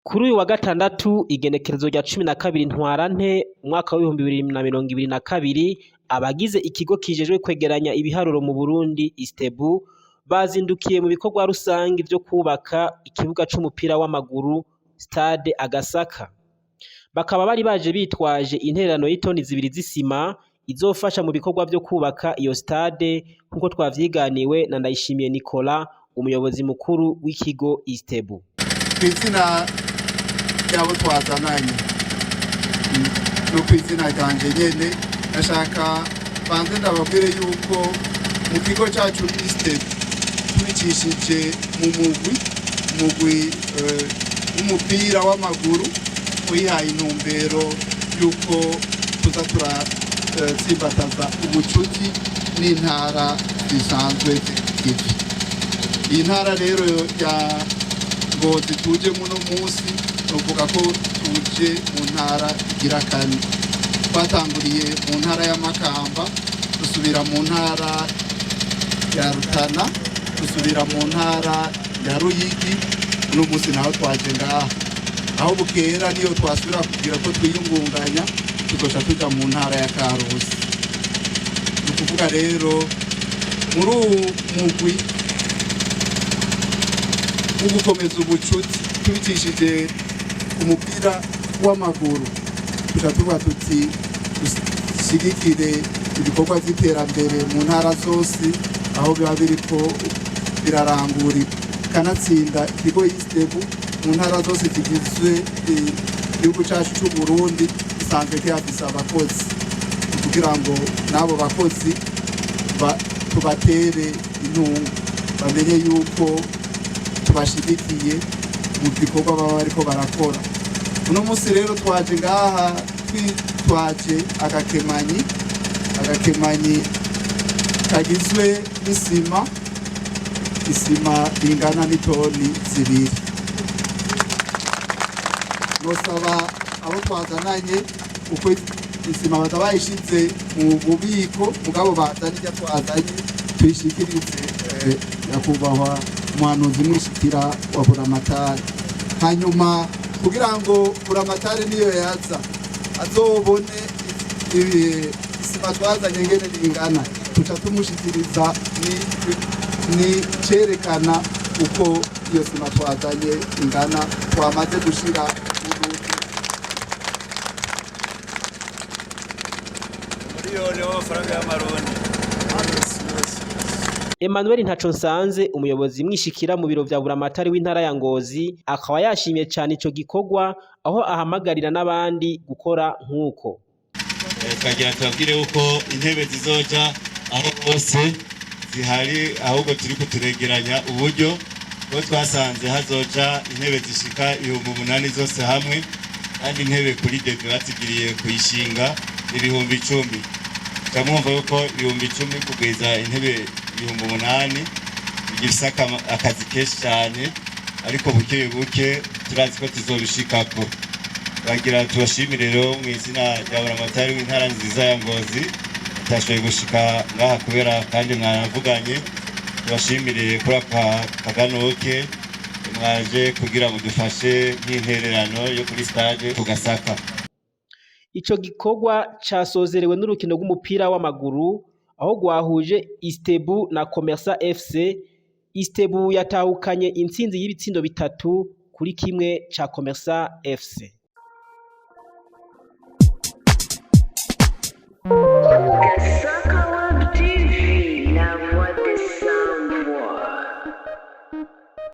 Kuri uyu wa gatandatu igenekerezo rya 12 Ntwarante umwaka w'2022, abagize ikigo kijejwe kwegeranya ibiharuro mu Burundi ISTEEBU bazindukiye mu bikorwa rusangi vyo kubaka ikibuga c'umupira w'amaguru stade Agasaka. Bakaba bari baje bitwaje intererano y'itoni zibiri z'isima izofasha mu bikorwa vyo kubaka iyo stade, nk'uko twavyiganiwe na Ndayishimiye Nicolas, umuyobozi mukuru w'ikigo ISTEEBU. Kw'izina ry'abo twazananye no kw'izina ryanje nyene, ndashaka banze ndababwire yuko mu kigo cacu ISTEEBU, tubicishije mu mugwi w'umupira w'amaguru wihaye intumbero yuko tuza turatsimbataza ubucuti n'intara zisanzwe zigize iyi ntara. Rero ya Ngozi tuje muno munsi, novuga ko tuje mu ntara igira kane. Twatanguriye mu ntara ya Makamba, dusubira mu ntara ya Rutana, dusubira mu ntara ya Ruyigi, uno munsi naho twaje ngaha. Aho bukera niyo twasubira kugira ko twiyungunganya, tuzoca tuja mu ntara ya Karusi. Ni ukuvuga rero muri uwu mugwi wo gukomeza ubucuti tubicishije umupira w'amaguru, tuca tuvuga tuti dushyigikire ibikorwa by'iterambere mu ntara zose aho biba biriko birarangurika. Kanatsinda ikigo ISTEEBU mu ntara zose zigizwe igihugu cyacu cy'u Burundi gisanzwe kihafise abakozi, kugira ngo n'abo bakozi tubatere intunga, bamenye yuko tubashigikiye mu gikorwa baba bariko barakora. Uno munsi rero twaje ngaha twitwaje agakemanyi kagizwe n'isima, isima ingana n'itoni 2. Nosaba abo twazananye uko isima baza bayishize mu bubiko, mugabo bazanye ibyo twazanye tuyishikirize nyakubahwa umuhanuzi mwishikira wa Buramatari, hanyuma kugira ngo Buramatari niyo yaza azobone isima twazanye ngene ingana, tuca tumushikiriza ni cerekana uko iyo sima twazanye ingana twamaze gushira mu. Miliyoni w'amafaranga y'amarundi. Emmanuel Ntaconsanze, umuyobozi mwishikira mu biro vya Buramatari w'intara ya Ngozi, akaba yashimye cane ico gikorwa, aho ahamagarira n'abandi gukora nk'uko. Twagira tubabwire yuko intebe zizoja aho hose zihari, ahubwo turiko turegeranya uburyo bwo twasanze hazoja intebe zishika 8000 zose hamwe, kandi intebe kuri devis batugiriye kuyishinga 10,000. Mwumva yuko 10,000 kugwiza intebe 8000 bigifise akazi kenshi cyane, ariko buke buke turazi ko tuzobishikako. Bagira tubashimire rero mu izina rya Buramatari w'intara nziza ya Ngozi atashoboye gushika ngaha kubera kandi mwaravuganye. Tubashimire kuri aka kaganoke mwaje kugira ngo dufashe nk'intererano yo kuri stade ku Gasaka. Ico gikorwa casozerewe n'urukino rw'umupira w'amaguru, aho rwahuje ISTEEBU na Commerça FC. ISTEEBU yatahukanye intsinzi y'ibitsindo 3-1 ca Commerça FC.